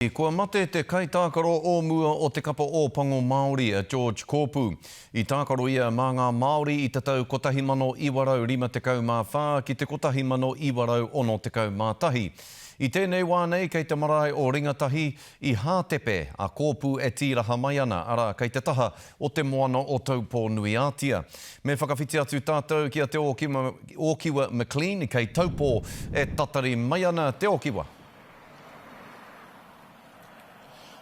Kua mate te kaitākaro o mua o te kapa Ōpango Māori a George Kōpū. I tākaro ia mā ngā Māori i te tau 1954 ki te 1961. I tēnei wā nei kei te marae o Ringatahi i Hātepe a Kōpū e tīraha mai ana, arā, kei te taha o te moana o Taupō-nui-ā-Tia. Me whakawhiti atu tātou ki a Te Ōkiwa McLean kei Taupō e tatari mai ana. Te Ōkiwa.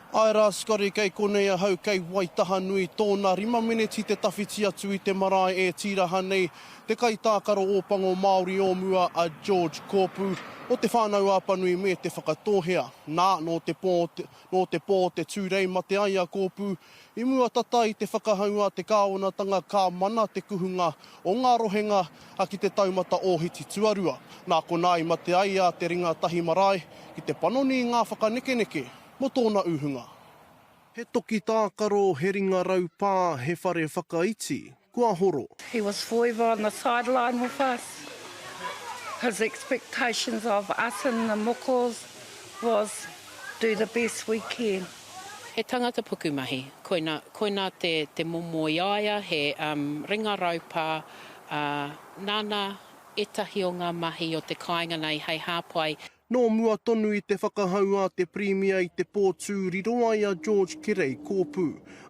Āe rā Scotty, kei konei ahau kei Waitahanui, tōna rima meneti te tawhiti atu i te marae e tīraha nei te kaitākaro Ōpango Māori o mua a George Kōpū o Te Whānau-a-Apanui me Te Whakatōhea. Nā, nō te pō, nō te pō o te Tūrei mate ai a Kōpū I mua tata i te whakahau a te kāwanatanga ka mana te kuhunga o ngā rohenga ki te taumata ōhiti tuarua. Nā konā i mate ai a Te Ringa Tahi Marae ki te panoni i ngā whakanekeneke mō tōna ūhunga. He toki tākaro, he ringa raupā, he whare whakaiti, kua horo. He was forever on the sideline with us. His expectations of us and the mokos was do the best we can. He tangata pukumahi, koina, koina te, te momo i a ia, he, um, ringa raupā, ā, nāna ētahi o ngā mahi o te kāinga nei hei hāpai. Nō mua tonu i te whakahau a te Pirimia i te pō tū riro ai a George Kerei Kōpū,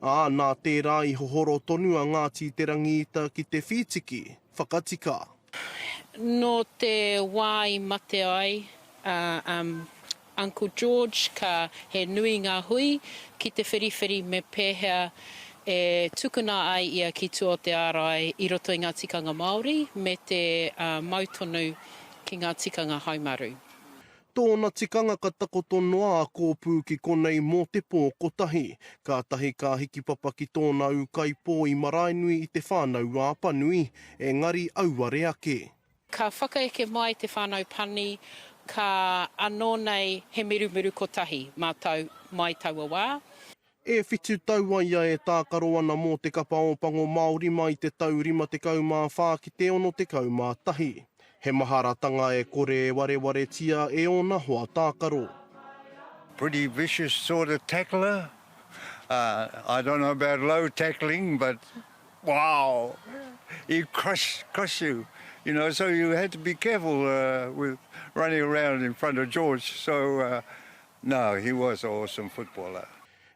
ā, nā tērā i hohoro tonu a Ngāti Te Rangiita ki te whītiki whakatika. Nō te wā i mate ai a, um, Uncle George, ka he nui ngā hui ki te whiriwhiri me pēhea e tukuna ai ia ki tua o te ārai i roto i ngā tikanga Māori me te mau tonu ki ngā tikanga haumaru. Tōna tikanga ka takoto noa a Kōpū ki konei mō te pō kotahi. Kātahi ka hikipapa ki tōna ūkaipō i Maraenui i Te Whānau-ā-Apanui, engari auare ake. Ka whakaeke mai te whānau pani, ka anō nei he mirumiru kotahi mātou mai taua wā. E whitu tau a ia e tākaro ana mō te kapa Ōpango Māori mai i te tau 54 ki te 61. He maharatanga e kore e warewaretia e ōna hoa tākaro. Pretty vicious sort of tackler. I don't know about low tackling but Wow! He crush, crush you, you know, so you had to be careful uh, with running around in front of George. So, uh, no, he was an awesome footballer.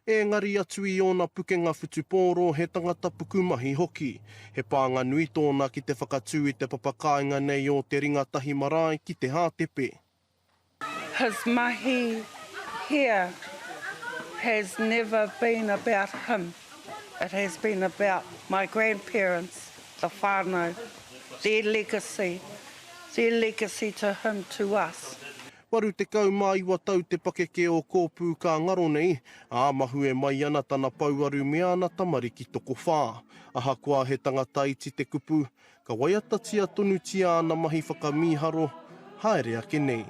Engari atu i ōna pukenga whutupōro he tangata pukumahi hoki. He pānga nui tōna ki te whakatū i te papakāinga nei o Te Ringatahi Marae ki Te Hātepe. His mahi here has never been about him, it has been about my grandparents, the whānau, their legacy, their legacy to him, to us. 89 tau te pakeke o Kōpū ka ngaro nei, ā, mahue mai ana tana pouaru me ana tamariki tokowhā. Ahakoa he tangata iti te kupu, Ka waiatatia tonutia ana mahi whakamīharo, haere ake nei.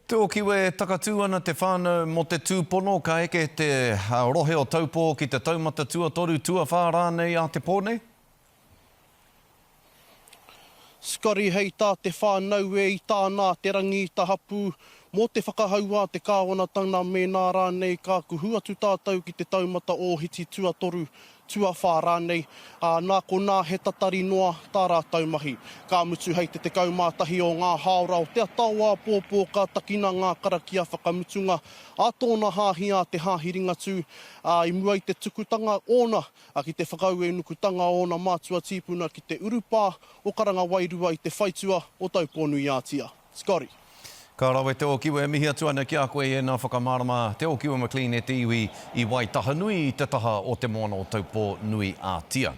Te Okiwe e takatū ana te whānau mō te tūpono ka eke te rohe o Taupō ki te taumata tuatoru, tuawhā rānei a te pō nei. Scotty hei tā te whānau e i tāna a Te Rangiita hapū mō te whakahau a te kāwanatanga mēnā rānei ka kuhu atu tātou ki te taumata ōhiti tuatoru, tuawhā rānei, ā, nā konā he tatari noa tā rātou mahi. Ka mutu hei te 11 o ngā hāora o te ata o āpōpō ka takina ngā karakia whakamutunga a tōna hāhi a Te Hāhi Ringatū, ā, i mua i te tukutanga ōna ā, ki te whakauenukutanga o ōna mātua tīpuna ki te urupā o Karangawairua i te whaitua o Taupō-nui-ā-Tia. Scotty. Ka rawe Te Okiwa e mihi atu ana ki a koe i ēnā whakamārama. Te Okiwa McLean e te iwi i Waitahanui i te taha o te moana o Taupō-nui-ā-Tia.